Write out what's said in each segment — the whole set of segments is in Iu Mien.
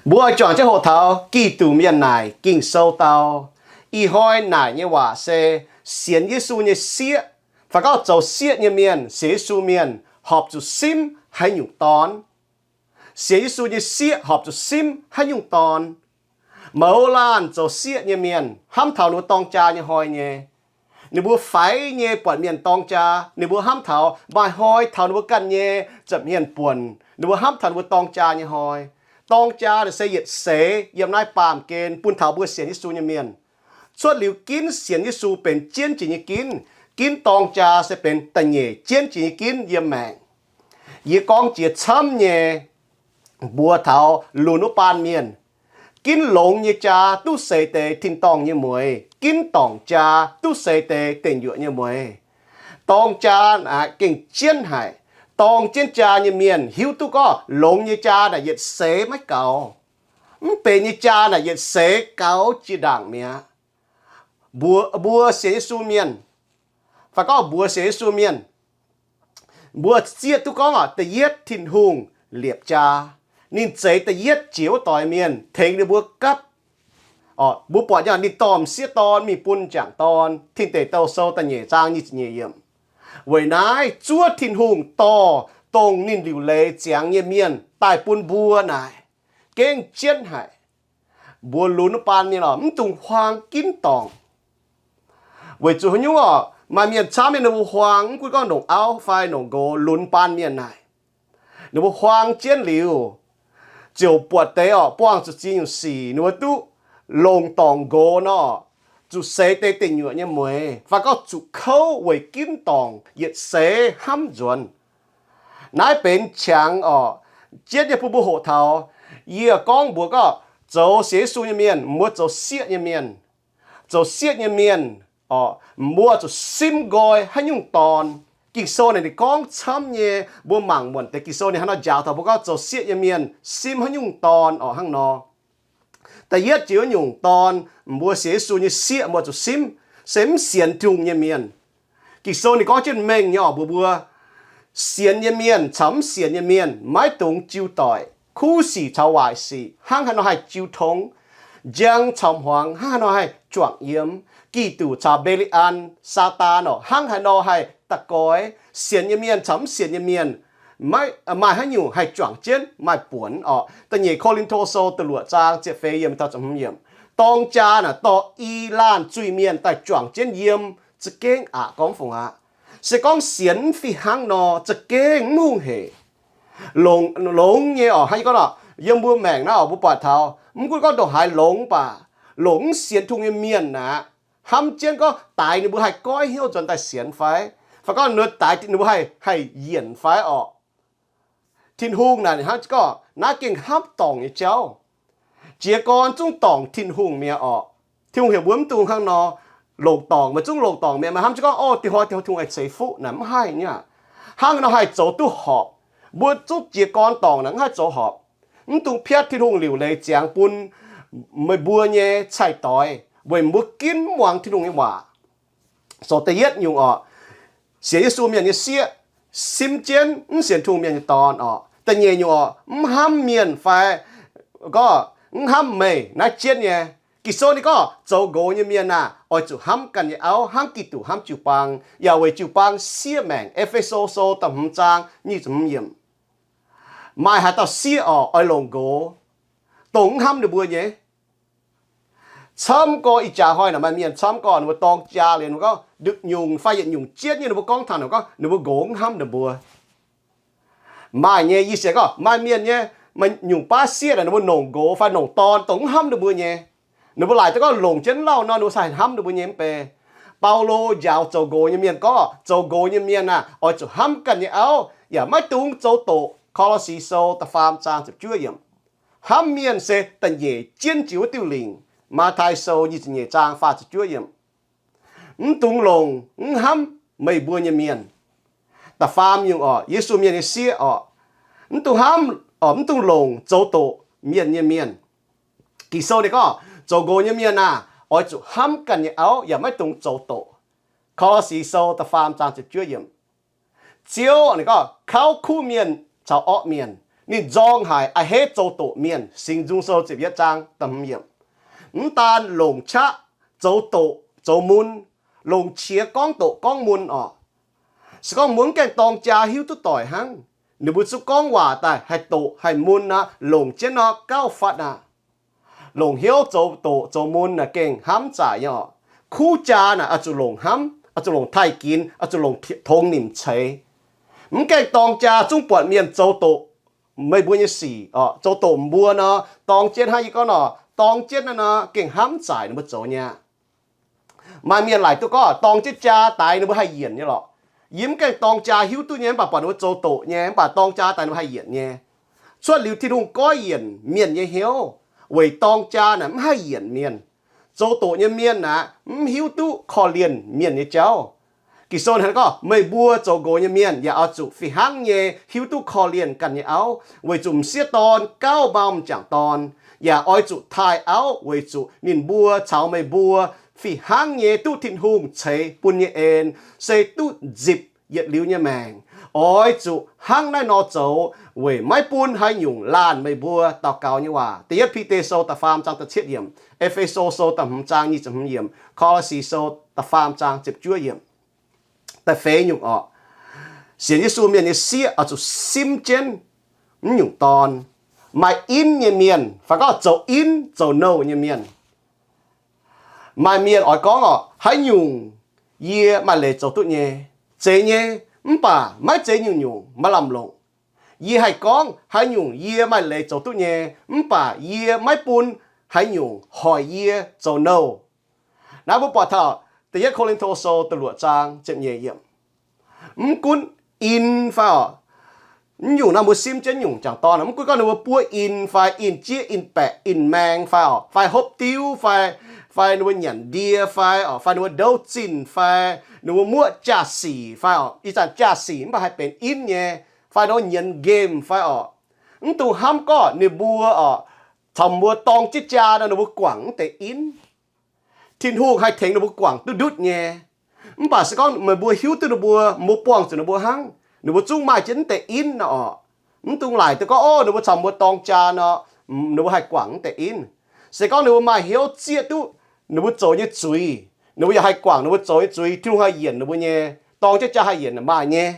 Mbuo juangc jienv hoqc taux Giduc mienh naaic Ging-Sou dau. Ih hnoi naaic nyei waac se sienx Yesu nyei sieqv, fai gorngv zoux sieqv nyei mienh, sienx Yesu mienh horpc zuqc simv haaix nyungc dorn. Sienx Yesu nyei sieqv horpc zuqc simv haaix nyungc dorn. Mouz laanh zoux sieqv nyei mienh hnamv taux ninh mbuo dorng jaa nyei hnoi nyei. Ninh mbuo faix nyei buatc mienh dorng jaa, ninh mbuo hnamv taux maaih hnoi taux ninh mbuo ganh nyei za'hmien buonc, ninh mbuo hnamv taux ninh mbuo dorng jaa nyei hnoi. Dorng jaa naaic se yietc seix yiem naaiv baamh gen bun taux mbuo sienx Yesu nyei mienh. Cuotv liuz ginv sienx Yesu benx jienv jiex nyei ginv, ginv dorng jaa se benx da'nyeic jienv jiex nyei ginv yiem maengc. Yie gorngv jiex camv nyei mbuox taux lunx wuov baan mienh, ginv longx nyei jaa duqv seix deix tin-dorngh nyei mueix, ginv dorngc jaa duqv seix deix deic nyuoqc nyei mueix. Dorng jaa naaic gengh jienv haic. Dorng jienv jaa nyei mienh hiuv duqv gorngv longx nyei jaa naaic yietc seix maiv gaux. Mv benx nyei jaa naaic yietc seix gaux jiex ndaangc mi'aqv. Mbuo, mbuo sienx Yesu mienh, fai gorngv mbuox sienx Yesu mienh, mbuo zieqv duqv gorngv da'yietv Tin-Hungh liepc jaa. Ninh zeix da'yietv jiex wuov doix mienh tengx ninh mbuo gapv. Mbuo buatc nyei ninh dorh m'sieqv dorn mingh bun m'jangc dorn. Tin Deic Douh Sou da'nyeic zaang nyic ziepc nyeic yiemc. Weic naaiv zuov Tin-Hungh dorh dongh ninh liuc leiz ziangx nyei mienh daaih bun mbuo naaic, gengh jienv haic. Mbuo lunx wuov baan mienh oc, mv dungx huaang ginv dorngc. Weic zuqc haaix nyungc oc, maaih mienh camv nyei ninh mbuo huaang, mv gunv gorngv longc auv fai longc nqox, lunx baan mienh naaic, ninh mbuo huaang jienv liuz, ziouc buatc deix oc, buangh zuqc ziex nyungc sic ninh mbuo duqv longc dorngc nqox nor, zuqc seix deix deic nyuoqc nyei mueix, fai gorngv zuqc kouv weic ginv dorngc yietc seix hnamv nzuonx. Naaiv benx qangx oc, jienv nyei bun mbuo hoqc taux. Yie gorngv mbuox gorngv zoux sienx Yesu nyei mienh, mbuo zoux sieqv nyei mienh. Zoux sieqv nyei mienh oc, mbuo zuqc simv nqoi haaix nyungc dorn. Ging-Sou naaic ninh gorngv camv nyei, mbuo mangc muonc deix Ging-Sou ninh hnangv nor njaaux taux mbuo gorngv zoux sieqv nyei mienh simv haaix nyungc dorn oc hnangv nor. Da'yietv jiex wuov nyungc dorn, mbuo sienx Yesu nyei sieqv mbuo zuqc simv, se mv sienx Tin-Hungh nyei mienh. Ging-Sou ninh gorngv jienv mengh nyei oc mbuox mbuo, sienx nyei mienh caux mv sienx nyei mienh maiv dungx jiu doic, kuv sic caux waaic sic hnangv haaix nor haih jiu tong, njang caux hmuangx hnangv haaix nor haih juangc yiem, Giduc caux Mbe^li^an, Saadaan oc hnangv haaix nor haih da'goix, sienx nyei mienh caux mv sienx nyei mienh, maaih haaix nyungc haih juangc jienv maaih buonc oc. Da'nyeic Ko^lin^to Sou da'luoqc zaang ziepc feix yiemc, dorng jaa naaic dorh i laanh zuiz-mienh daaih juangc jienv yiem. Za'gengh aqc gorngv fungc aqv. Se gorngv sienx mv fih hnangv nor, za'gengh mv hungh heic. Longx, longx nyei oc, hnangv yie gorngv oc, yiem mbuo maengc naaiv oc, mbuo buatc taux mv gunv gorngv ndongc haaix longx baac, longc mv sienx Tin-Hungh nyei mienh aqv, hnamv jienv gorngv daix ninh mbuo haih goiv hnyouv nzuonx daaih sienx fai, fai gorngv ninh daix ninh mbuo haih, haih yienc fai oc. Tin-Hungh naaic hnangv gorngv naaiv gengh hnamv dorngc nyei jauv. Jiez gorn zungv dorngc Tin-Hungh mi'aqv oc. Tin-Hungh heuc mbuo mv dungx hnangv nor longc dorngc, meih zungv longc dorngc mi'aqv, meih hnamv jienv gorngv, o, dinh hnoi Tin-Hungh aengx ceix fuqv naaic, mv haih nyei aqv. Hnangv nor haih zoux duqv horpc. Mbuo zungv jiez gorn dorngc naaic mv haih zoux horpc. Mv dungx piatv Tin-Hungh liuc leiz ziangx bun meih mbuo nyei cai-doix weic mbuo ginv mv muangx Tin-Hungh nyei waac. Zoux da'yietv nyungc oc, sienx Yesu mienh nyei sieqv, simv jienv mv sienx Tin-Hungh mienh nyei dorn oc. Da'nyeic nyungc oc, mv hnamv mienh fai gorngv mv hnamv meih naaiv jienv nyei. Ging-Sou ninh gorngv zoux nqox nyei mienh aah, oix zuqc hnamv ganh nyei auv hnangv Giduc hnamv jiu-baang, yaac weic jiu-baang siev maengc. E^fe^so Sou da'hmz zaang nyic ziepc hmz yiemc. Maaih haaix dauh sieqv oc oix longc nqox, dongh mv hnamv ninh mbuo nyei? Camv gorx ih jaax hnoi naaic maaih mienh camv gorx ninh mbuo dorng jaa liuz ninh mbuo gorngv ndutv nyungc fai yietc nyungc jienv nyei ninh mbuo gorngv taux ninh mbuo gorngv ninh mbuo nqox mv hnamv ninh mbuo. Maaih nyei, yie sienx gorngv maaih mienh nyei, maaih nyungc baav sieqv naaic ninh mbuo longc nqox fai longc dorn dongh mv hnamv ninh mbuo nyei. Ninh mbuo laaic duqv gorngv longc jienv lauh nor ninh mbuo haih hnamv ninh mbuo nyei mv bei. Baulo njaaux zoux nqox nyei mienh gorngv zoux nqox nyei mienh aah, oix zuqc hnamv ganh nyei auv yaac maiv dungx zoux doqc. Ko^lo^si Sou da'faam zaang ziepc juov yiemc. Hnamv mienh se da'nyeic jienv jiex wuov diuh lingc. Matv^tai Sou nyic ziepc nyeic zaang faah ziepc juov yiemc. Mv dungx longc mv hnamv meih mbuo nyei mienh. Da'faam nyungc oc, Yesu mienh nyei sieqv oc, mv dungx hnamv, oc, mv dungx longc zoux doqc mienh nyei mienh. Ging-Sou ninh gorngv zoux nqox nyei mienh aah, oix zuqc hnamv ganh nyei auv yaac maiv dungx zoux doqc. Ko^lo^si Sou da'faam zaang ziepc juov yiemc. Ziouv ninh gorngv kauv kuv mienh caux orqv mienh, ninh nzorng haic a'hneiv zoux doqc mienh. Singx Nzung Sou ziepc yietv zaang da'hmz yiemc. Mv daan longc qaqv zoux doqc zoux mun, longc qiex gorngv doqc gorngv mun orqc. Se gorngv mbuo mv gaengh dorng jaa hiuv duqv doic hnangv, ninh mbuo zungv gorngv waac daaih haih doqc haih mun aqv, longc jienv nor gauh fatv aqv. Longc hnyouv zoux doqc zoux mun naaic gengh hnamv zaic nyei orqc. Kuv jaa naaic oix zuqc longc hnamv, oix zuqc longc taaih ginx, oix zuqc longc tongx nimc ceix. Mv gaengh dorng jaa zungv buatc mienh zoux doqc meih mbuo nyei sic orqc, zoux doqc mbuo nor, dorng jienv hnangv yie gorngv nor, dorng jienv naaiv nor gengh hnamv zaic ninh mbuo zoux nyei aqv. Maaih mienh laaic duqv gorngv dorng jienv jaa daix ninh mbuo haih yienc nyei lorqc. Yie mv gaengh dorng jaa hiuv duqv nyei, mv baac buatc ninh mbuo zoux doqc nyei, mv baac dorng jaa daix ninh mbuo haih yienc nyei. Cuotv liuz Tin-Hungh goiv yienc mienh nyei hnyouv weic dorng jaa naaic mv haih yienc mienh. Zoux doqc nyei mienh aqv, mv hiuv duqv korv-lienh mienh nyei jauv. Ging-Sou hnangv gorngv, meih mbuo zoux nqox nyei mienh yaac oix zuqc fih hnangv nyei hiuv duqv korv-lienh ganh nyei auv, weic zuqc m'sieqv dorn gauh mau m'jangc dorn. Yaac oix zuqc taaih auv weic zuqc ninh mbuo caux meih mbuo fih hnangv nyei duqv Tin-Hungh ceix bun nyei en, se duqv nzipc yietc liuz nyei maengc. Oix zuqc hnangv naaiv nor zoux weic maiv bun haaix nyungc laanh meih mbuo daux gaux nyei waac. Da'yietv Bide Sou da'faam zaang da'cietv yiemc, E^fe^so Sou da'hmz zaang nyic ziepc hmz yiemc, Ko^lo^si Sou da'faam zaang ziepc juov yiemc. Da'feix nyungc orqc, sienx Yesu mienh nyei sieqv oix zuqc simv jienv mv nyungc dorn. Maaih inv nyei mienh fai gorngv zoux inv zoux nouh nyei mienh. Maaih mienh oix gorngv orqc, haaix nyungc yie maaih leiz zoux duqv nyei, zeiz nyei, mv baac maiv zeiz nyungc-nyungc maaih lamh longc. Yie haih gorngv haaix nyungc yie maaih leiz zoux duqv nyei, mv baac yie maiv bun haaix nyungc hoic yie zoux nouh. Naaiv mbuo buatc taux Da'yietv Ko^lin^to Sou da'luoqc zaang ziepc nyeic yiemc. Mv gunv inv fai orqc, mv nyungc naaiv mbuo simv jienv nyungc jangc dorn, mv gunv gorngv ninh mbuo buov inv fai inv jieqv inv baeqc inv maeng fai orqc, fai hopv diuv fai, fai ninh mbuo nyanc ndie fai orqc, fai ninh mbuo ndouv zinh fai ninh mbuo muoqv jaa-sic fai orqc, ih zanc jaa-sic mv baac haih benx inv nyei, fai ninh mbuo nyienz nqemh fai orqc, mv dungx hnamv gorngv ninh mbuo orqc, caux mbuo dorng jienv jaa nor ninh mbuo guangc mv deix inv. Tin-Hungh haih tengx ninh mbuo guangc duqv ndutv nyei. Mv baac se gorngv meih mbuo hiuv duqv ninh mbuo, mbuo buangh zuqc ninh mbuo hnangv, ninh mbuo zungv maaih jienv mv deix inv nor orqc. Mv dungx laaic duqv gorngv, o, ninh mbuo caux mbuo dorng jaa nor, ninh mbuo haih guangc mv deix inv. Se gorngv ninh mbuo maaih hnyouv zieqv duqv ninh mbuo zoux nyei zuiz, ninh mbuo yaac haih guangc ninh mbuo zoux nyei zuiz, Tin-Hungh haih yienc ninh mbuo nyei, dorng jienv jaa haih yienc maaih nyei.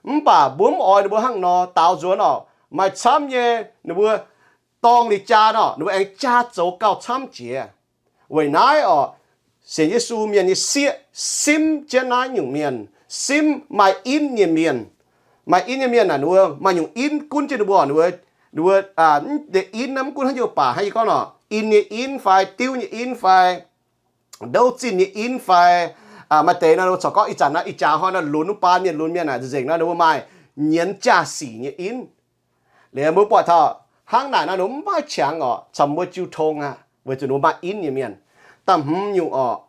Mv baac mbuo mv oix ninh mbuo hnangv nor, daaux nzuonx orqc, maaih camv nyei ninh mbuo dorng liuz jaa nor, ninh mbuo aengx jaa zoux gauh camv jiex. Weic naaiv orqc, sienx Yesu mienh nyei sieqv simv jienv naaiv nyungc mienh, simv maaih inv nyei mienh. Maaih inv nyei mienh naaic, ninh mbuo maaih nyungc inv gunv jienv ninh mbuo, ninh mbuo, ninh mbuo, deix inv naaiv mv gunv hnangv haaix nyungc baac hnangv yie gorngv nor, inv nyei inv fai diuv nyei inv fai ndouv zinh nyei inv fai, maaih deix nor, ninh mbuo corc gorngv ih zanc naaiv ih jaax hnoi nor lunx wuov baan mienh lunx mienh naaic nzengc nor, ninh mbuo maaih nyienz jaa-sic nyei inv. Liuz mbuo buatc taux hnangv naaic nor, ninh mbuo mv maaih qangx orqc caux mbuo jiu tong aqv, weic zuqc ninh mbuo maaih inv nyei mienh. Da'hmz nyungc orqc,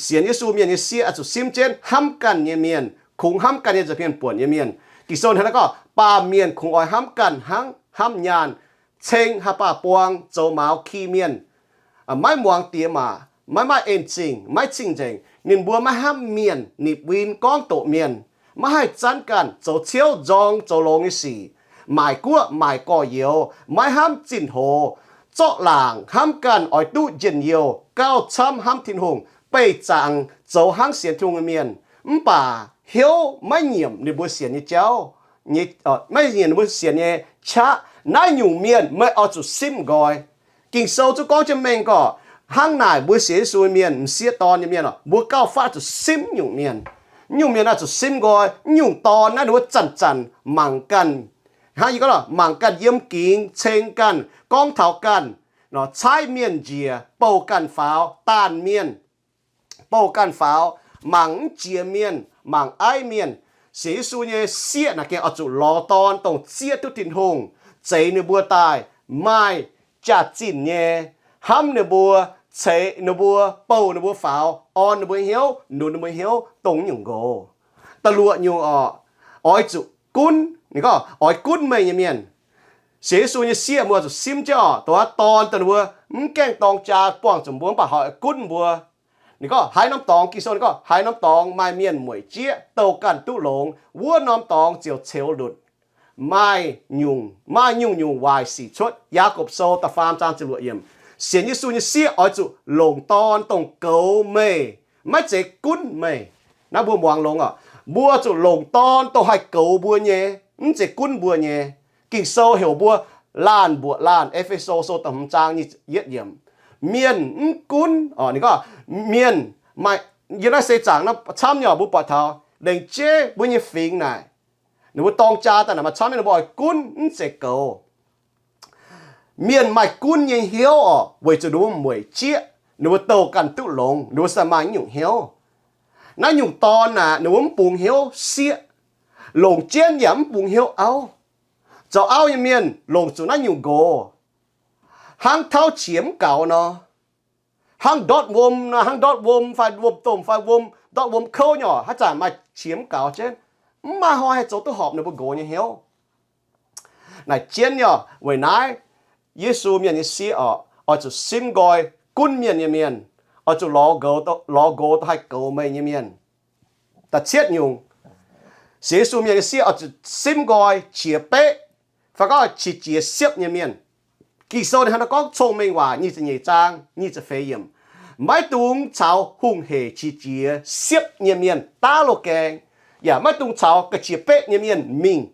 sienx Yesu mienh nyei sieqv oix zuqc simv jienv hnamv ganh nyei mienh, kungx hnamv ganh nyei nza'hmien buonc nyei mienh. Ging-Sou hnangv naaiv gorngv, baamh mienh kungx oix hnamv ganh hnangv hnamv nyaanh, ceng haaix baac buang zoux maux ki mienh, maiv muangx diex maac, maiv maaih en-zingh, maiv cing-nzengc. Ninh mbuo maiv hnamv mienh, nipc win gorngv doqc mienh, maiv haih zanv ganh zoux ciouv nzorng zoux longx nyei sic, maaic guoqv maaic gorx-youz, maiv hnamv zinh hoz, zorqv laangc hnamv ganh oix duqv njien-youh, gauh camv hnamv Tin-Hungh, beih zaangc zoux hnangv sienx Tin-Hungh nyei mienh, mv baac hnyouv maiv nyiemc ninh mbuo sienx nyei jauv, maiv nyiemc ninh mbuo sienx nyei qaqv. Naaiv nyungc mienh meih oix zuqc simv nqoi. Ging-Sou zungv gorngv jienv mengh gorqv, hnangv naaic mbuo sienx Yesu nyei mienh, m'sieqv dorn nyei mienh oc, mbuo gauh fatv zuqc simv nyungc mienh. Nyungc mienh oix zuqc simv nqoi. Nyungc dorn naaiv ninh mbuo zanc-zanc mangc ganh, hnangv yie gorngv, mangc ganh yiem gingx, ceng ganh, gorngv taux ganh, caaiv mienh njiec, bouh ganh faaux, daanh mienh, bouh ganh faaux, mangc mv jiex mienh, mangc aiv mienh. Sienx Yesu nyei sieqv naaic gengh oix zuqc lorz dorn dongh zieqv duqv Tin-Hungh, zeix ninh mbuo daaih, maaih jaax-zinh nyei, hnamv ninh mbuo, ceix ninh mbuo, bouh ninh mbuo faaux, orn ninh mbuo hnyouv, nunc ninh mbuo hnyouv dongh nyungc nqox. Da'luoqc nyungc orqc, oix zuqc gunv, ninh gorngv oix gunv meih nyei mienh. Sienx Yesu nyei sieqv mbuo zuqc simv jienv orqc, dongh wuov dorn dongh ninh mbuo mv gaengh dorng jaa buangh zuqc mbuo mv baac hoic gunv mbuo. Ninh gorngv haaix norm dorngx, Ging-Sou ninh gorngv haaix norm dorngx maaih mienh mueic jieqv, douh ganh duqv longx, wuov norm dorngx ziouc ceux lutc. maaih nyungc, maaih nyungc-nyungc waaic sic cuotv. Yaagorpc Sou da'faam zaang ziepc luoqc yiemc, sienx Yesu nyei sieqv oix zuqc longc dorn dongh goux meih, maiv zeiz gunv meih. Naaiv mbuo muangx longx oc. Mbuo zuqc longc dorn dongh haih goux mbuo nyei, mv zeiz gunv mbuo nyei. Ging-Sou heuc mbuo laanh mbuoqc laanh. E^fe^so Sou da'hmz zaang nyic ziepc yietv yiemc, mienh mv gunv, ninh gorngv mienh maaih, yiem naaiv seix zaangc camv nyei oc, mbuo buatc taux lengc jeiv mbuo nyei fingx naaic, ninh mbuo dorng jaa daaih naaic maaih camv nyei ninh mbuo oix gunv mv zeiz goux. Mienh maaih gunv nyei hnyouv oc, weic zuqc ninh mbuo mueic jieqv, ninh mbuo douh ganh duqv longx, ninh mbuo se maaih nyungc hnyouv. Naaiv nyungc dorn naaic ninh mbuo mv bungx hnyouv sieqv, longc jienv yaac mv bungx hnyouv auv. Zoux auv nyei mienh longc zuqc naaiv nyungc nqox, hnangv tauv qiex mv gaux nor, hnangv ndortv wuom nor, hnangv ndortv wuom fai wuom-domh fai wuom, ndortv wuom kouv nyei oc, haaix zanc maaih qiex mv gaux jienv, mv maaih hnoi haih zoux duqv horpc ninh mbuo nqox nyei hnyouv. Naaic jienv nyei oc. Weic naaiv Yesu mienh nyei sieqv oc, oix zuqc simv nqoi gunv mienh nyei mienh, oix zuqc lorz nqox, lorz nqox dongh haih goux meih nyei mienh. Da'cietv nyungc, sienx Yesu mienh nyei sieqv oix zuqc simv nqoi qiex beqv, fai gorngv qiex jiez siepv nyei mienh. Ging-Sou ninh hnangv naaiv gorngv, Cong-Mengh Waac nyic ziepc nyeic zaang nyic ziepc feix yiemc, maiv dungx caux hungh hec qiex jiez siepv nyei mienh daav loz-gaeng, yaac maiv dungx caux ga'qiex beqv nyei mienh mingh.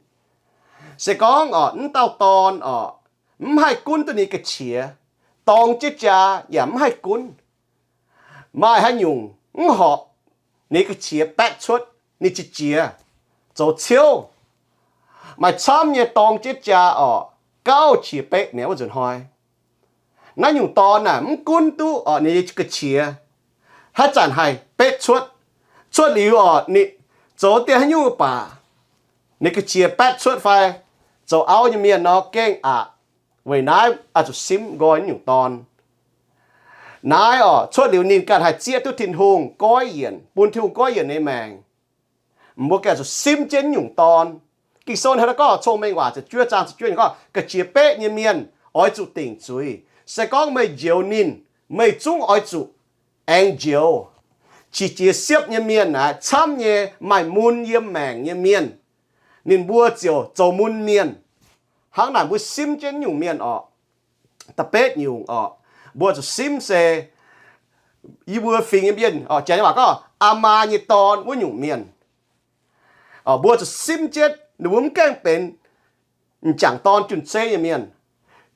Se gorngv oc, mv dauh dorn oc, mv haih gunv duqv ninh ga'qiex, dorng jienv jaa yaac mv haih gunv. Maaih haaix nyungc mv horpc ninh ga'qiex baetv cuotv, ninh qiex jiez, zoux ciouv. Maaih camv nyei dorng jienv jaa oc, gauh qiex beqv mi'aqv wuov nzunc hnoi. Naaiv nyungc dorn naaic mv gunv duqv oc ninh nyei ga'qiex, haaix zanc haih betv cuotv. Cuotv liuz oc, ninh zoux dien haaix nyungc baac ninh ga'qiex baetv cuotv fai zoux auv nyei mienh nor gengh aqc. Weic naaiv oix zuqc simv nqoi nyungc dorn. Naaiv oc, cuotv liuz ninh ganh haih zieqv duqv Tin-Hungh goiv yienc, bun Tin-Hungh goiv yienc ninh nyei maengc. Mbuo gengh zuqc simv jienv nyungc dorn. Ging-Sou hnangv naaiv gorngv, Cong-Mengh Waac ziepc juov zaang ziepc juov gorngv, ga'qiex beqv nyei mienh oix zuqc dingc zuiz. Se gorngv meih njoux ninh, meih zungv oix zuqc aengx njoux. Qiex jiez siepv nyei mienh naaic camv nyei maaih mun yiem maengc nyei mienh, ninh mbuo ziouc zoux mun mienh. Hnangv naaic mbuo simv jienv nyungc mienh oc. Da'betv nyungc oc, mbuo zuqc simv se yie mbuo fingx nyei mienh oc, janx nyei waac gorngv aa maa nyei dorn wuov nyungc mienh. Mbuo zuqc simv jienv ninh mbuo mv gaengh benx m'jangc dorn junh zeiv nyei mienh.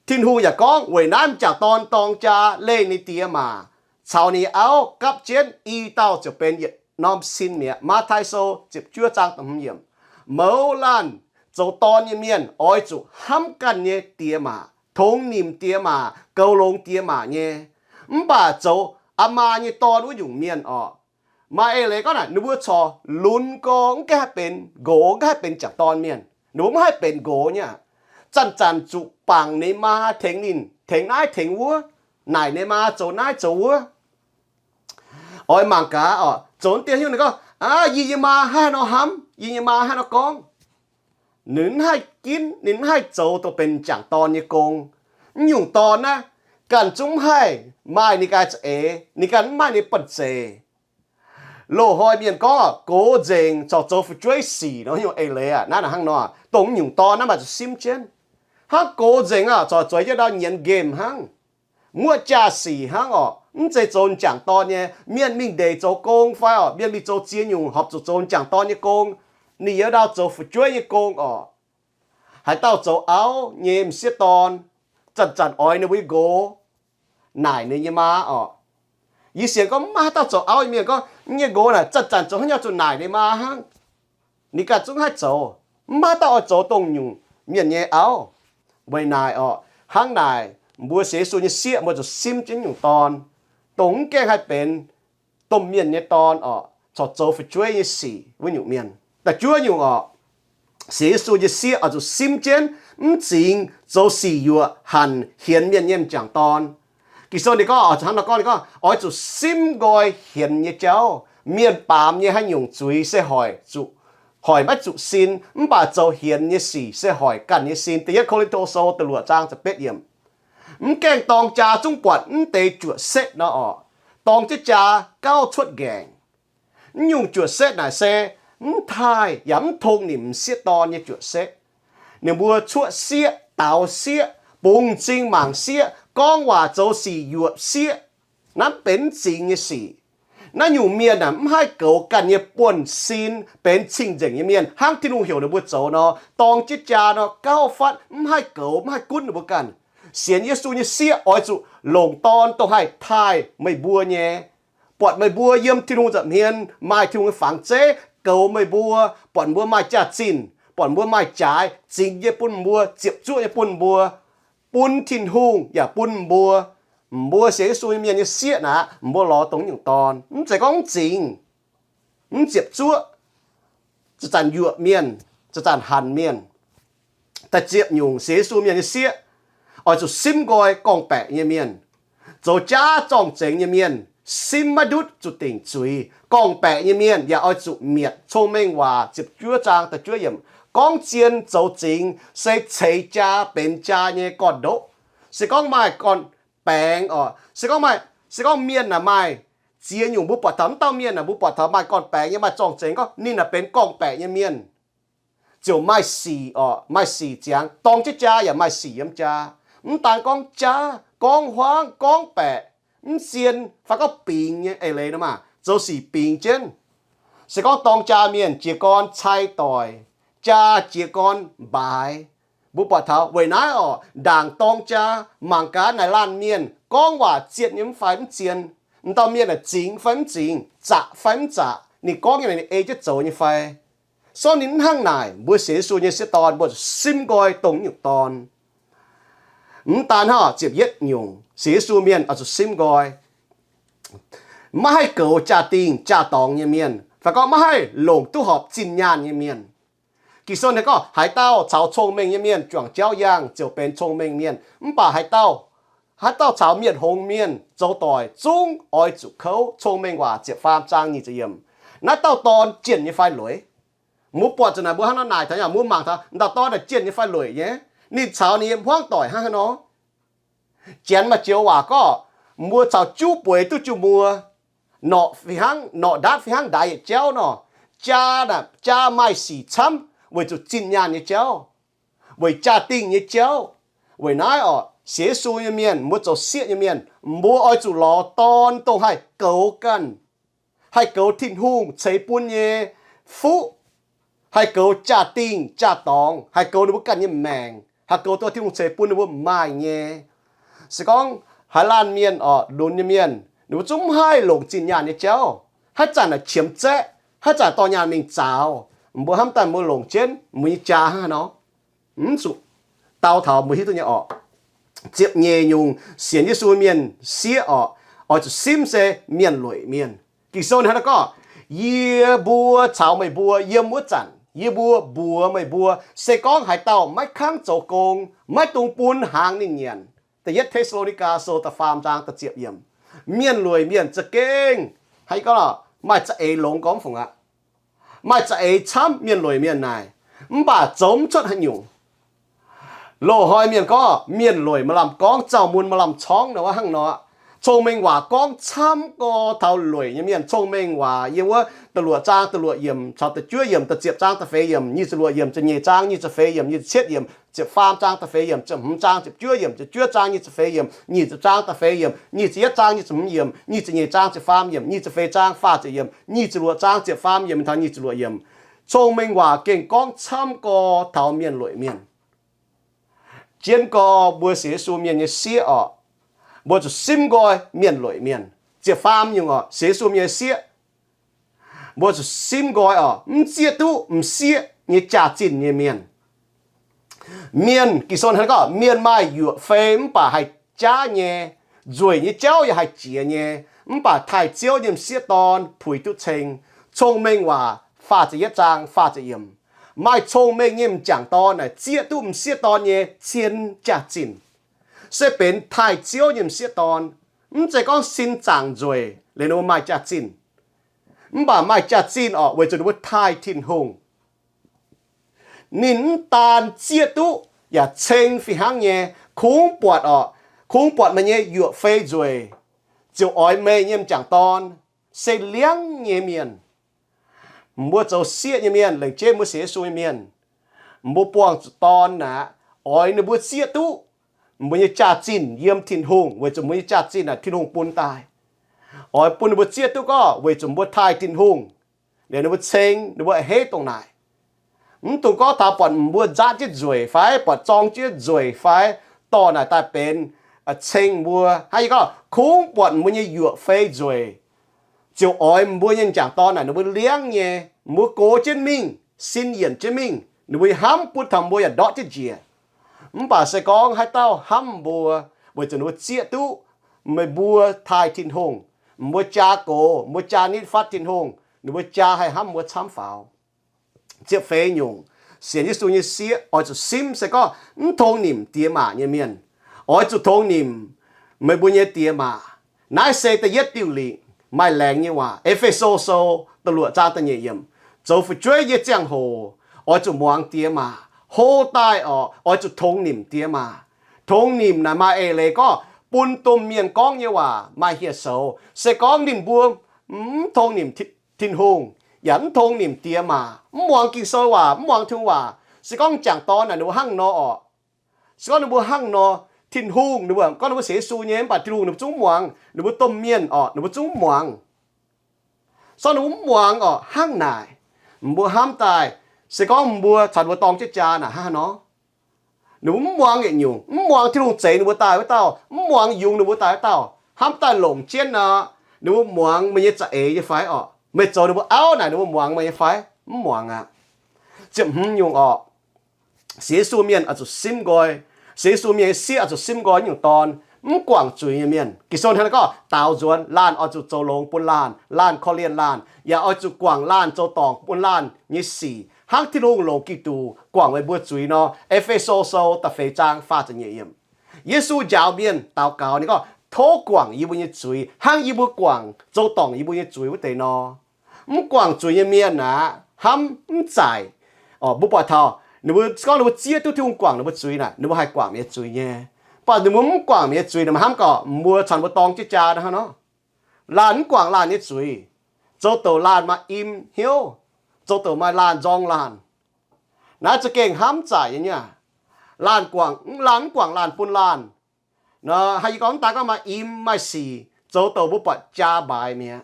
Tin-Hungh yaac gorngv, weic naaiv m'jangc dorn dorng jaa leih ninh diex maac caux ninh nyei auv gapv jienv, i dauh ziouc benx yietc norm sin mi'aqv. Matv^tai Sou ziepc juov zaang da'hmz yiemc. Mouz laanh zoux dorn nyei mienh oix zuqc hnamv ganh nyei diex maac, tongx nimc diex maac, goux longx diex maac nyei. Mv baac zoux aa maa nyei dorn wuov nyungc mienh oc, maaih eix leiz gorngv naaic, ninh mbuo corc lunx gorx, mv gaengh haih benx nqox, mv gaengh haih benx m'jangc dorn mienh. Ninh mbuo mv haih benx nqox nyei aqv. Zanc-zanc zuqc bangc ninh maa tengx ninh, tengx naaiv tengx wuov, naaic ninh maa zoux naaiv zoux wuov. Oix mangc gaax oc, zoux dien haaix nyungc ninh gorngv, aa, yie nyei maa haaix nor hnamv, yie nyei maa haaix nor gorngv. Ninh mv haih ginv, ninh mv haih zoux dongh benx m'jangc dorn nyei gong. Mv nyungc dorn naaiv, ganh zungv mv haih maaih ninh ganh za'eix, ninh ganh mv maaih ninh banh zeic. Loz-hnoi mienh gorngv gox nzengc corc zoux fu'jueiv sic nor, nyungc eix leiz aqv. Naaiv hnangv nor, dongh mv nyungc dorn naaiv maaih zuqc simv jienv. Hnangv gox nzengc aqv, corc zueiz jienv ndau nyienz nqemh hnangv. Muoqv jaa-sic hnangv oc, mv zeiz zoux m'jangc dorn nyei. Mienh mingh ndeic zoux gong fai oc, mienh mingh zoux ziex nyungc horpc zuqc zoux m'jangc dorn nyei gong, ninh yietc ndau zoux fu'jueiv nyei gong oc. Haaix dauh zoux auv nyei m'sieqv dorn, zanc-zanc oix ninh mbuo nyei nqox naaic ninh nyei maa oc. Yie sienx gorngv mv maaih haaix dauh zoux auv nyei mienh gorngv, yie nyei nqox naaic zanc-zanc zoux haaix nyungc zuqc naaic ninh maa hnangv. Ninh ganh zungv haih zoux. Mv maaih haaix dauh oix zoux dongh nyungc mienh nyei auv. Weic naaic oc, hnangv naaic mbuo sienx Yesu nyei sieqv mbuo zuqc simv jienv nyungc dorn, dongh mv gaengh haih benx domh mienh nyei dorn oc, corc zoux fu'jueiv nyei sic wuov nyungc mienh. Da'juov nyungc oc, sienx Yesu nyei sieqv oix zuqc simv jienv mv zingx zoux sic yuoqc hanc hienx mienh nyei m'jangc dorn. Ging-Sou ninh gorngv, hnangv nor gorngv, ninh gorngv oix zuqc simv nqoi hienx nyei jauv. Mienh baamz nyei haaix nyungc zuiz se hoic zuqc, hoic maiv zuqc sin, mv baac zoux hienx nyei sic se hoic ganh nyei sin. Da'yietv Ko^lin^to Sou da'luoqc zaang ziepc betv yiemc. Mv gaengh dorng jaa zungv buatc mv deix juoqc setv nor oc, dorng jienv jaa gauh cuotv nqaengc. Mv nyungc juoqc setv naaic se mv taaih yaac mv tong nimc m'sieqv dorn nyei juoqc setv. Ninh mbuo cuoqv sieqv, daaux sieqv, bungx m'zing mangc sieqv, gorngv waac zoux sic yuoqc sieqv. Naaiv mv benx mv zingx nyei sic. Naaiv nyungc mienh aah, mv haih goux ganh nyei buonv-sin benx cing-nzengc nyei mienh, hnangv Tin-Hungh heuc ninh mbuo zoux nor, dorng jienv jaa nor, gauh fatv mv haih goux, mv haih gunv ninh mbuo ganh. Sienx Yesu nyei sieqv oix zuqc longc dorn dongh haih taaih meih mbuo nyei, buatc meih mbuo yiem Tin-Hungh nza'hmien maaih Tin-Hungh nyei fangx zeiv goux meih mbuo, buatc mbuo maaih jaax-zinh, buatc mbuo maaih jaaix, zingx nyei bun mbuo, ziepc zuoqv nyei bun mbuo, bun Tin-Hungh yaac bun mbuo. Mbuo sienx Yesu nyei mienh nyei sieqv naaic, mbuo lorz dongh nyungc dorn. Mv zeiz gorngv mv zingx, mv ziepc zuoqv, zanc-zanc yuoqc mienh, zanc-zanc hanc mienh. Da'ziepc nyungc, sienx Yesu mienh nyei sieqv oix zuqc simv nqoi gorngv-baeqc nyei mienh, zoux jaav zorng-zengx nyei mienh, simv maiv ndutv zuqc dingc zuiz. Gorngv-baeqc nyei mienh yaac oix zuqc mietc. Cong-Mengh Waac ziepc juov zaang da'juov yiemc gorngv zien zoux zingx se ceix jaa benx jaa nyei gorn-ndoqv. Se gorngv maaih gorn-baengx oc, se gorngv maaih, se gorngv mienh aah maaih ziex nyungc, mbuo buatc taux mv dauh mienh aah, mbuo buatc taux maaih gorn-baengx nyei, maaih zorng-zengx, gorngv ninh aah benx gorngv-baeqc nyei mienh, ziouc maaih sic oc, maaih sic ziangx, dorng jienv jaa yaac maaih sic yiem jaa. Mv daan gorngv jaav, gorngv huaangv, gorngv-baeqc, mv zien fai gorngv bingx nyei eix leiz nor maah, zoux sic bingx jienv. Se gorngv dorng jaa mienh jiez gorn cai doic, jaa jiez gorn mbaaix. Mbuo buatc taux weic naaiv oc, ndaangc dorng jaa mangc gaax naaic laanh mienh gorngv waac zien nyei mv fai mv zien, m'dauh mienh aah zingx fai mv zingx, zaqc fai mv zaqc, ninh gorngv nyei, ninh ei jienv zoux nyei fai. Sortv ninh mv hnangv naaic, mbuo sienx Yesu nyei sieqv dorn mbuo zuqc simv nqoi dongh nyungc dorn. Mv daan hnangv, ziepc yietv nyungc, sienx Yesu mienh oix zuqc simv nqoi maiv haih goux jaa-dingh jaa-dorngx nyei mienh, fai gorngv maiv haih longc duqv horpc zinh nyaanh nyei mienh. Ging-Sou gorngv, haaix dauh caux cong-mengh nyei mienh juangc jauv yangh ziouc benx cong-mengh mienh. Mv baac haaix dauh, haaix dauh caux mienh hngongx mienh zoux doic zungv oix zuqc kouv. Cong-Mengh Waac ziepc faam zaang nyic ziepc yiemc. Naaiv dauh dorn jienh nyei fai lueic? Mbuo buatc zuqc naaic mbuo hnangv nor naaic taux, mbuo mangc taux m'dauh dorn naaic jienh nyei fai lueic nyei? Ninh caux ninh nyei hmuangv doic hnangv haaix nor? Janx maaih joux waac gorngv, mbuo caux juv bueix duqv jiu muoz, norqc fih hnangv, norqc ndaatv fih hnangv ndaix yietc jauv nor. Jaa, jaa maaih sic camv weic zuqc zinh nyaanh nyei jauv, weic jaa-dingh nyei jauv. Weic naaiv oc, sienx Yesu nyei mienh, mbuo zoux sieqv nyei mienh, mbuo oix zuqc lorz dorn dongh haih goux ganh, haih goux Tin-Hungh ceix bun nyei fuqv, haih goux jaa-dingh jaa-dorngx, haih goux ninh mbuo ganh nyei maengc, haih goux dongh Tin-Hungh ceix bun ninh mbuo maaih nyei. Se gorngv haaix laanh mienh oc, lunx nyei mienh, ninh mbuo zungv mv haih longc zinh nyaanh nyei jauv. Haaix zanc naaic qiemx zaeqv, haaix zanc dorh nyaanh mingh zaaux, mbuo hnamv daaih mbuo longc jienv mbuo nyei jaa hnangv haaix nor? Mv zuqc dau taux mbuo hiuv duqv nyei orqc. Ziepc nyeic nyungc, sienx Yesu mienh sieqv orqc, oix zuqc simv se mienh lueic mienh. Ging-Sou hnangv naaiv gorngv, yie mbuo caux meih mbuo yiem wuov zanc, yie mbuo mbuox meih mbuo, se gorngv haaix dauh maiv kangv zoux gong, maiv dungx bun hnaangx ninh nyanc. Da'yietv Te^saa^lo^ni^gaa Sou da'faam zaang da'ziepc yiemc. Mienh lueic mienh za'gengh, haaix gorngv, maaih za'eix longx gorngv fungc aqv. Maaih za'eix camv mienh lueic mienh naaic, mv baac zoux mv cuotv haaix nyungc. Loz-hnoi mienh gorngv, mienh lueic maaih lamh gorngv, zaux mun maaih lamh corngv nor, hnangv nor. Cong-mengh waac gorngv camv gorx taux lueic nyei mienh. Cong-mengh waac yiem wuov da'luoqc zaang da'luoqc yiemc caux da'juov yiemc, da'ziepc zaang da'feix yiemc, nyic ziepc luoqc yiemc, ziepc nyeic zaang nyic ziepc feix yiemc, nyic ziepc cietv yiemc, ziepc faam zaang da'feix yiemc, ziepc hmz zaang ziepc juov yiemc, ziepc juov zaang nyic ziepc feix yiemc, nyic ziepc zaang da'feix yiemc, nyic ziepc yietv zaang nyic ziepc hmz yiemc, nyic ziepc nyeic zaang ziepc faam yiemc, nyic ziepc feix zaang faah ziepc yiemc, nyic ziepc luoqc zaang ziepc faam yiemc taux nyic ziepc luoqc yiemc. Cong-mengh waac gengh gorngv camv gorx taux mienh lueic mienh. Jienv gorx mbuo sienx Yesu mienh nyei sieqv orqc, mbuo zuqc simv nqoi mienh lueic mienh. Ziepc faam nyungc orqc, sienx Yesu mienh nyei sieqv, mbuo zuqc simv nqoi orqc, mv zieqv duqv m'sieqv nyei jaax-zinh nyei mienh. Mienh, Ging-Sou hnangv gorngv, mienh maaih yuoqc fei mv baac haih jaav nyei, nzueic nyei jauv yaac haih jiex nyei, mv baac taaih Ziouv nyei m'sieqv dorn puix duqv ceng. Cong-mengh waac faah ziepc yietv zaang faah ziepc yiemc. Maaih cong-mengh nyei m'jangc dorn naaic zieqv duqv m'sieqv dorn nyei cien jaax-zinh, se benx taaih Ziouv nyei m'sieqv dorn. Mv zeiz gorngv sin zaangc nzueic liuz ninh mbuo maaih jaax-zinh, mv baac maaih jaax-zinh orqc weic zuqc ninh mbuo taaih Tin-Hungh. Ninh mv daan zieqv duqv yaac ceng fih hnangv nyei, kungx buatc orqc, kungx buatc meih nyei yuoqc fei nzueic, ziouc oix meih nyei m'jangc dorn. Se liangv nyei mienh. Mbuo zoux sieqv nyei mienh, lengc jeiv mbuo sienx Yesu nyei mienh, mbuo buangh zuqc dorn aqv, oix ninh mbuo zieqv duqv mbuo nyei jaax-zinh yiem Tin-Hungh, weic zuqc mbuo nyei jaax-zinh naaic Tin-Hungh bun daaih. Oix bun ninh mbuo zieqv duqv gorngv weic zuqc mbuo taaih Tin-Hungh, liuz ninh mbuo ceng, ninh mbuo a'hneiv dongh naaic. Mv dungx gorngv taux buatc mbuo nzaatv jienv nzueic fai buatc zorng jienv nzueic fai dorh naaic daaih benx ceng mbuo. Hnangv yie gorngv, kungx buatc mbuo nyei yuoqc fei nzueic, ziouc oix mbuo nyei m'jangc dorn naaic ninh mbuo liangv nyei, mbuo gox jienv mingh, sin yienc jienv mingh, ninh mbuo nyei hnamv bun taux mbuo yaac ndortv jienv njiec. Mv baac se gorngv haaix dauh hnamv mbuo, weic zuqc ninh mbuo zieqv duqv meih mbuo taaih Tin-Hungh, mbuo jaa gox, mbuo jaa nitv fatv Tin-Hungh, ninh mbuo jaa haih hnamv mbuo camv faaux. Ziepc feix nyungc, sienx Yesu nyei sieqv oix zuqc simv se gorngv mv tongx nimc diex maac nyei mienh. Oix zuqc tongx nimc meih mbuo nyei diex maac. Naaiv se da'yietv diuh lingc maaih laengz nyei waac. E^fe^so Sou da'luoqc zaang da'nyeic yiemc, zoux fu'jueiv nyei ziangh hoc oix zuqc muangx diex maac. Hlo daaih orqc, oix zuqc tongx nimc diex maac. Tongx nimc naaic maaih eix leiz gorngv bun domh mienh gorngv nyei waac maaih hieh soux. Se gorngv ninh mbuo mv tongx nimc Tin-Hungh, yaac mv tongx nimc diex maac, mv muangx Ging-Sou waac, mv muangx Tin-Hungh waac, se gorngv m'jangc dorn naaic ninh mbuo hnangv nor orqc. Se gorngv ninh mbuo hnangv nor, Tin-Hungh, ninh mbuo gorngv ninh mbuo sienx Yesu nyei, mv baac Tin-Hungh ninh mbuo zungv mv muangx, ninh mbuo domh mienh orqc, ninh mbuo zungv mv muangx. Se gorngv ninh mbuo mv muangx orqc, hnangv naaic, mbuo hnamv daaih, se gorngv mbuo caux ninh mbuo dorng jienv jaa naaic hnangv haaix nor? Ninh mbuo mv muangx yietc nyungc, mv muangx Tin-Hungh zeix ninh mbuo daaih wuov dauh, mv muangx yungz ninh mbuo daaih wuov dauh, hnamv daaih longc jienv nor, ninh mbuo muangx meih nyei za'eix nyei fai orqc? Meih zoux ninh mbuo auv naaic ninh mbuo muangx meih nyei fai? Mv muangx aqv. Ziepc hmz nyungc orqc, sienx Yesu mienh oix zuqc simv nqoi. Sienx Yesu mienh nyei sieqv oix zuqc simv nqoi nyungc dorn, mv guangc zuiz nyei mienh. Ging-Sou hnangv naaiv gorngv, daaux nzuonx laanh oix zuqc zoux longx bun laanh, laanh korv-lienh laanh, yaac oix zuqc guangc laanh zoux dorngc bun laanh nyei sic, hnangv Tin-Hungh longc Giduc guangc meih mbuo zuiz nor. E^fe^so Sou da'feix zaang faah ziepc nyeic yiemc. Yesu njaaux mienh daux gaux, ninh gorngv, tov guangc yie mbuo nyei zuiz hnangv yie mbuo guangc zoux dorngc yie mbuo nyei zuiz wuov deix nor. Mv guangc zuiz nyei mienh aqv, hnamv mv zaic. Orqc, mbuo buatc taux ninh mbuo gorngv ninh mbuo zieqv duqv Tin-Hungh guangc ninh mbuo zuiz naaic, ninh mbuo haih guangc mienh nyei zuiz nyei. Mv baac ninh mbuo mv guangc mienh nyei zuiz, ninh mbuo hnamv gorqv mbuo caux ninh mbuo dorng jienv jaa hnangv nor. Laanh mv guangc laanh nyei zuiz, zoux douc laanh maaih im hnyouv, zoux douc maaih laanh nzorng laanh. Naaiv za'gengh hnamv zaic nyei aqv. Laanh guangc, laanh mv guangc laanh bun laanh nor, haih yie gorngv mv daaih gorngv maaih im maaih sic, zoux douc mbuo buatc jaa mbaaix mi'aqv.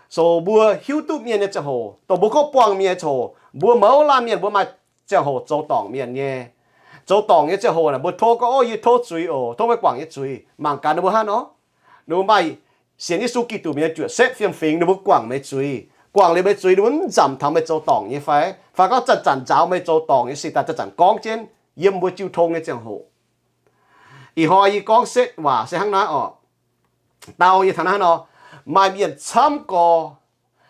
So mbuo hiuv duqv mienh nyei ziangh hoc, dongh mbuo gorngv buangh mienh nyei ziangh hoc, mbuo mouz laanh mienh mbuo maaih ziangh hoc zoux dorngc mienh nyei. Zoux dorngc nyei ziangh hoc naaic, mbuo tov gorngv, ov, yie tov zuiz oc, tov meih guangc yie zuiz. Mangc gaax ninh mbuo hnangv nor. Ninh mbuo maaih sienx Yesu Giduc mienh nyei juoqc setv fiem-fingx, ninh mbuo guangc meih zuiz. Guangc liuz meih zuiz, ninh mbuo mv nzamc taux meih zoux dorngc nyei fai? Fai gorngv zanc-zanc nzaaux meih zoux dorngc nyei sic daaih zanc-zanc gorngv jienv yiem mbuo jiu tong nyei ziangh hoc. Ih hnoi yie gorngv setv waac se hnangv naaiv orqc. Dau yie taux naaiv nor, maaih mienh camv gorx,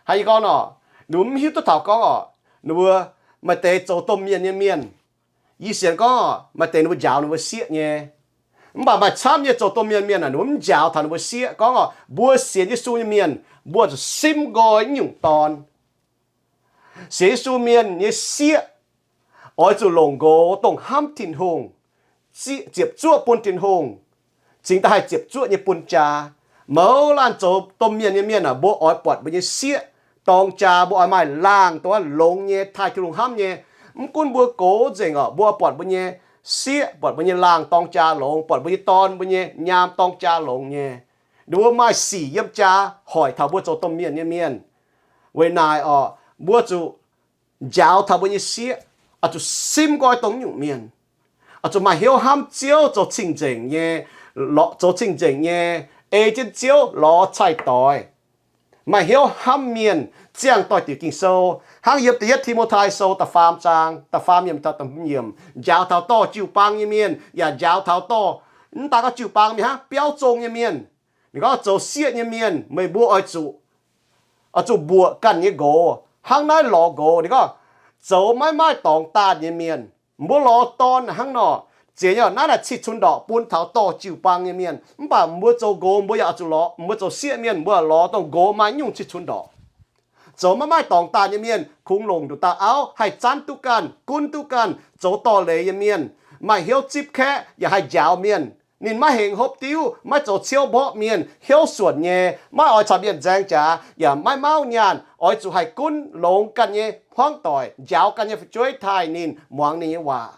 haih yie gorngv orqc, ninh mbuo mv hiuv duqv taux gorngv orqc, ninh mbuo maaih deix zoux domh mienh nyei mienh. Yie sienx gorngv orqc, maaih deix ninh mbuo njaaux ninh mbuo sieqv nyei. Mv baac maaih camv nyei zoux domh mienh mienh aeqv, ninh mbuo mv njaaux taux ninh mbuo sieqv. Gorngv orqc, mbuo sienx Yesu nyei mienh, mbuo zuqc simv nqoi nyungc dorn. Sienx Yesu mienh nyei sieqv oix zuqc longc nqox dongh hnamv Tin-Hungh, ziepc zuoqv bun Tin-Hungh, cingx daaih haih ziepc zuoqv nyei bun jaa. Mouz laanh zoux domh mienh nyei mienh aeqv, mbuo oix buatc mbuo nyei sieqv dorng jaa, mbuo oix maaih laangh dongh wuov longx nyei, taaih Tin-Hungh hnamv nyei. Mv gunv mbuo gox nzengc orqc, mbuo buatc mbuo nyei sieqv, buatc mbuo nyei laangh dorng jaa longx, buatc mbuo nyei dorn, mbuo nyei nyaam dorng jaa longx nyei. Ninh mbuo maaih sic yiem jaa hoic taux mbuo zoux domh mienh nyei mienh. Weic naaic orqc, mbuo zuqc njaaux taux mbuo nyei sieqv, oix zuqc simv nqoi dongh nyungc mienh. Oix zuqc maaih hnyouv hnamv Ziouv, zoux cing-nzengc nyei, zoux cing-nzengc nyei, ei jienv Ziouv lorz cai-doix. Maaih hnyouv hnamv mienh, ziangh doix-diuc Ging-Sou, hnangv yiem da'yietv Ti^mo^tai Sou da'faam zaang da'faam yiemc taux da'hmz yiemc, njaaux taux dorh jiu-baang nyei mienh, yaac njaaux taux dorh mv daaih gorngv jiu-baang mienh, hnangv biauv zong nyei mienh. Ninh gorngv zoux sieqv nyei mienh, meih mbuo oix zuqc, oix zuqc mbuoqc ganh nyei nqox. Hnangv naaiv lorz nqox, ninh gorngv zoux maiv maaih dorngx daanh nyei mienh. Mbuo lorz dorn hnangv nor, ziex nyungc naaiv naaic cih cunx ndorqc bun taux dorh jiu-baang nyei mienh. Mv baac mbuo zoux nqox mbuo yaac oix zuqc lorz, mbuo zoux sieqv mienh mbuo lorz dongh nqox maaih nyungc cih cunx ndorqc. Zoux maiv maaih dorngx daanh nyei mienh, kungx longc nduqc dauh auv haih zanv duqv ganh, gunv duqv ganh, zoux dorh leiz nyei mienh, maaih hnyouv zipv kaeqv yaac haih njaaux mienh. Ninh maiv hengx hopv diuv, maiv zoux ciouv mborqv mienh, hnyouv suonc nyei, maiv oix caux mienh nzaeng jaax, yaac maiv mauv nyaanh, oix zuqc haih gunv longx ganh nyei hmuangv doic, njaaux ganh nyei fu'jueiv taaih ninh, muangx ninh nyei waac.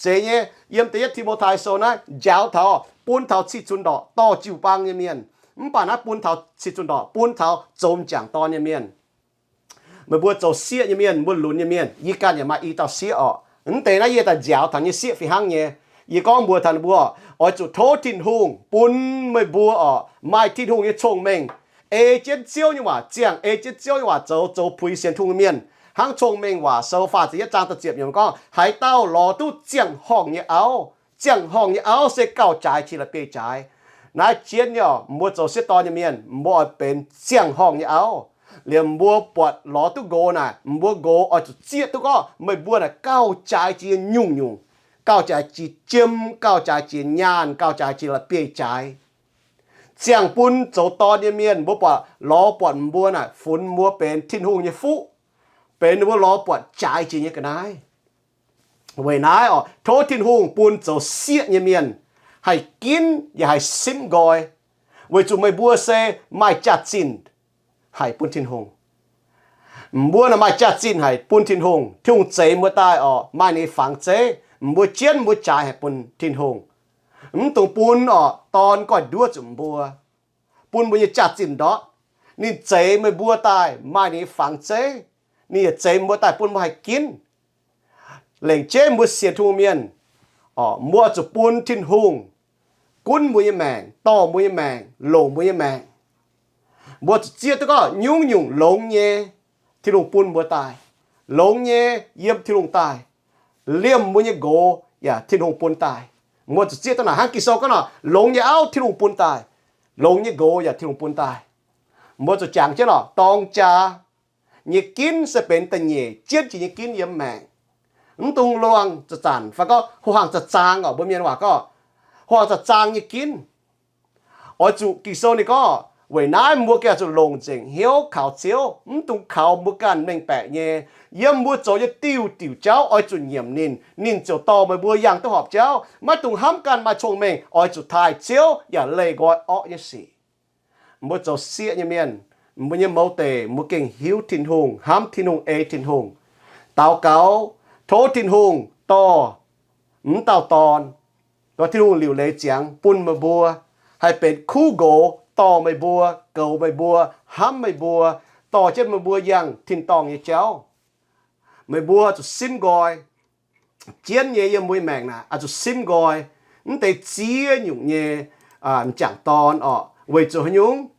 Zeiz nyei, yiem da'yietv Ti^mo^tai Sou naaiv njaaux taux, bun taux cih zunc ndorqc dorh jiu-baang nyei mienh. Mv baac naaiv bun taux cih zunc ndorqc bun taux zoux m'jangc dorn nyei mienh. Meih mbuo zoux sieqv nyei mienh, mbuo lunx nyei mienh, yie ganh yaac maaih i dauh sieqv orqc. Mv deix naaiv yie daaih njaaux taux nyei sieqv fih hnangv nyei. Yie gorngv mbuox taux ninh mbuo, oix zuqc tov Tin-Hungh bun meih mbuo orqc maaih Tin-Hungh nyei cong-mengh, ei jienv Ziouv nyei waac ziangh, ei jienv Ziouv nyei waac zoux, zoux puix sienx Tin-Hungh nyei mienh. Hnangv Cong-Mengh Waac Sou faah ziepc yietv zaang da'ziepc yiemc gorngv, haaix dauh lorz duqv ziangh horngh nyei auv. Ziangh horngh nyei auv se gauh jaaix jiex la'bieiv-jaaix. Naaiv jienv nyei orqc, mbuo zoux sieqv dorn nyei mienh, mbuo oix benx ziangh horngh nyei auv. Liemh mbuo buatc lorz duqv nqox naaic, mbuo nqox oix zuqc zieqv duqv gorngv meih mbuo naaic gauh jaaix jiex nyungc-nyungc, gauh jaaix jiex jiem, gauh jaaix jiex nyaanh, gauh jaaix jiex la'bieiv-jaaix. Ziangh bun zoux dorn nyei mienh mbuo buatc lorz buatc mbuo naaic funx mbuo benx Tin-Hungh nyei fuqv, benx ninh mbuo lorz buatc jaaix jiex nyei ga'naaiv. Weic naaiv orqc, tov Tin-Hungh bun zoux sieqv nyei mienh haih ginv yaac haih simv nqoi, weic zuqc meih mbuo se maaih jaax-zinh haic bun Tin-Hungh. Mbuo naaic maaih jaax-zinh haic bun Tin-Hungh. Tin-Hungh zeix mbuo daaih orqc, maaih ninh nyei fangx zeiv, mbuo jienv mbuo jaaix haic bun Tin-Hungh. Mv dungx bun orqc dorn goiv nduov zuqc mbuo, bun mbuo nyei jaax-zinh ndortv. Ninh zeix meih mbuo daaih maaih ninh nyei fangx zeiv, ninh yaac zeix mbuo daaih bun mbuo haih ginv. Lengc jeiv mbuo sienx Tin-Hungh mienh, mbuo zuqc bun Tin-Hungh gunv mbuo nyei maengc, dorh mbuo nyei maengc, longc mbuo nyei maengc. Mbuo zuqc zieqv duqv gorngv nyungc-nyungc longx nyei Tin-Hungh bun mbuo daaih, longx nyei yiem Tin-Hungh daaih, liemh mbuo nyei nqox yaac Tin-Hungh bun daaih. Mbuo zuqc zieqv duqv naaic hnangv Ging-Sou gorngv nor, longx nyei auv Tin-Hungh bun daaih, longx nyei nqox yaac Tin-Hungh bun daaih. Mbuo zuqc jangx jienv lorqc, dorng jaax nyei ginv se benx da'nyeic jienv jiex nyei ginv yiem maengc. Mv dungx luangh zanc-zanc fai gorngv ho hangx zanc-zaang orqc, mbuo mienh waac gorngv, ho hangx zanc-zaang nyei ginv. Oix zuqc Ging-Sou ninh gorngv, weic naaiv mbuo gengh zuqc longc nzengc hnyouv kaux Ziouv, mv dungx kaux mbuo ganh mengh baeqc nyei. Yiem mbuo zoux nyei diuh diuc jauv oix zuqc nyiemc ninh, ninh ziouc dorh meih mbuo yangh duqv horpc jauv. Maiv dungx hnamv ganh maaih cong-mengh, oix zuqc taaih Ziouv yaac leih nqoi orqv nyei sic. Mbuo zoux sieqv nyei mienh, mbuo nyei mouz deic mbuo gengh hiuv Tin-Hungh, hnamv Tin-Hungh, ei Tin-Hungh. Daux gaux tov Tin-Hungh dorh m'dauh Dorn, dorh Tin-Hungh liuc leiz ziangx bun meih mbuo, haih benx kuv nqox dorh meih mbuo, goux meih mbuo, hnamv meih mbuo, dorh jienv meih mbuo yangh tin-dorngh nyei jauv. Meih mbuo zuqc simv nqoi. Jienv nyei yiem mbuo nyei maengc naaic oix zuqc simv nqoi. Mv deix ziex nyungc nyei m'jangc dorn orqc, weic zuqc haaix nyungc?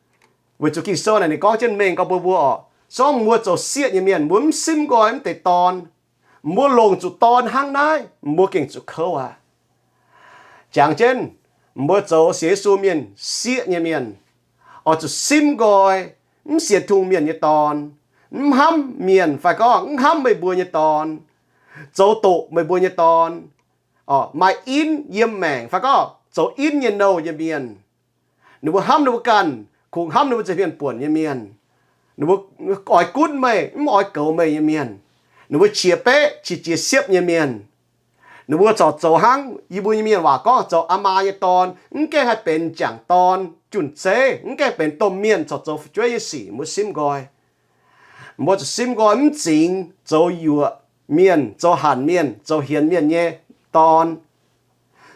Weic zuqc Ging-Sou naaic ninh gorngv jienv mengh gorx mbuo mbuo orqc, se gorngv mbuo zoux sieqv nyei mienh mbuo mv simv nqoi mv deix dorn, mbuo longc zuqc dorn hnangv naaiv, mbuo gengh zuqc kouv aqv. Jangx jienv, mbuo zoux sienx Yesu mienh, sieqv nyei mienh, oix zuqc simv nqoi mv sienx Tin-Hungh mienh nyei dorn, mv hnamv mienh fai gorngv mv hnamv meih mbuo nyei dorn, zoux doqc meih mbuo nyei dorn, maaih inv yiem maengc fai gorngv zoux inv nyei nouh nyei mienh. Ninh mbuo hnamv ninh mbuo ganh, kungx hnamv ninh mbuo nza'hmien buonc nyei mienh. Ninh mbuo oix gunv meih, mv oix goux meih nyei mienh. Ninh mbuo qiex beqv qiex jiez siepv nyei mienh. Ninh mbuo corc zoux hnangv yie mbuo nyei mienh waac gorngv zoux aa maa nyei dorn, mv gaengh haih benx m'jangc dorn jun-zeiv, mv gaengh benx domh mienh corc zoux fu'jueiv nyei sic, mbuo simv nqoi. Mbuo zuqc simv nqoi mv zingx zoux yuoqc mienh, zoux hanc mienh, zoux hienx mienh nyei dorn.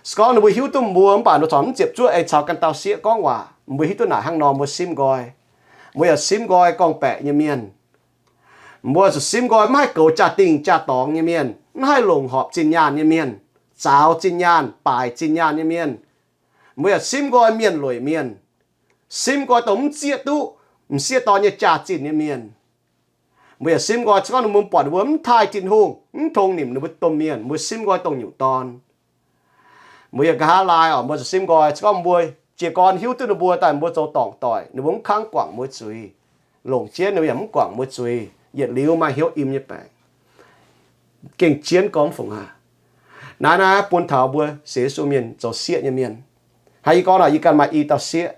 Se gorngv ninh mbuo hiuv duqv mbuo mv baac ninh corc mv ziepc zuoqv ei caux ganh dauh sieqv gorngv waac. Mbuo hiuv duqv naaic hnangv nor mbuo simv nqoi. Mbuo yaac simv nqoi gorngv-baeqc nyei mienh. Mbuo zuqc simv nqoi maiv haih goux jaa-dingh jaa-dorngx nyei mienh, mv haih longc horpc zinh nyaanh nyei mienh, zaaux zinh nyaanh, baaic zinh nyaanh nyei mienh. Mbuo yaac simv nqoi mienh lueic mienh, simv nqoi dongh mv zieqv duqv m'sieqv dorn nyei jaax-zinh nyei mienh. Mbuo yaac simv nqoi se gorngv ninh mbuo buatc ninh mbuo mv taaih Tin-Hungh, mv tongx nimc ninh mbuo domh mienh, mbuo simv nqoi dongh nyungc dorn. Mbuo yaac nqa'haav laai oc, mbuo zuqc simv nqoi se gorngv mbuo jiez gorn hiuv duqv ninh mbuo daaih mbuo zoux dorngc doic, ninh mbuo mv kangv guangc mbuo zuiz, longc jienv ninh mbuo yaac mv guangc mbuo zuiz, yietc liuz maaih hnyouv im nyei baengc, gengh jienv gorngv fungc aqv. Naaiv naaiv bun taux mbuo sienx Yesu mienh zoux sieqv nyei mienh. Hnangv yie gorngv naaic, yie ganh maaih i dauh sieqv,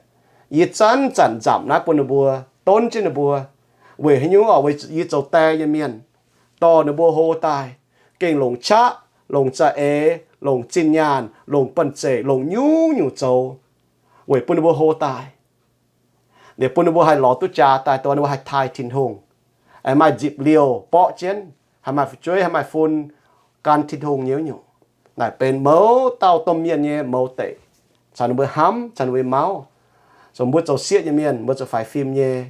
yie zanc-zanc nzamc naaiv bun ninh mbuo, donv jienv ninh mbuo. Weic haaix nyungc oc? Weic yie zoux die nyei mienh, dorh ninh mbuo hlo daaih, gengh longc qaqv, longc za'eix, longc zinh nyaanh, longc banh zeic, longc nyungc-nyungc zoux weic bun ninh mbuo hlo daaih, liuz bun ninh mbuo haih lorz duqv jaax daaih, dongh ninh mbuo haih taaih Tin-Hungh, haih maaih nzipc liouh borqv jienv, haih maaih fu'jueiv, haih maaih fun gan Tin-Hungh nyei nyungc. Naaic benx mouz dauh domh mienh nyei mouz deic, caux ninh mbuo hnamv, caux ninh mbuo mauv. Zoux mbuo zoux sieqv nyei mienh, mbuo zoux faix fim nyei,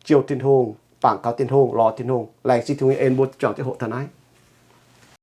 jouh Tin-Hungh, bangc gaax Tin-Hungh, lorz Tin-Hungh, laengz zingh Tin-Hungh nyei en mbuo juangc jienv hoqc taux naaiv.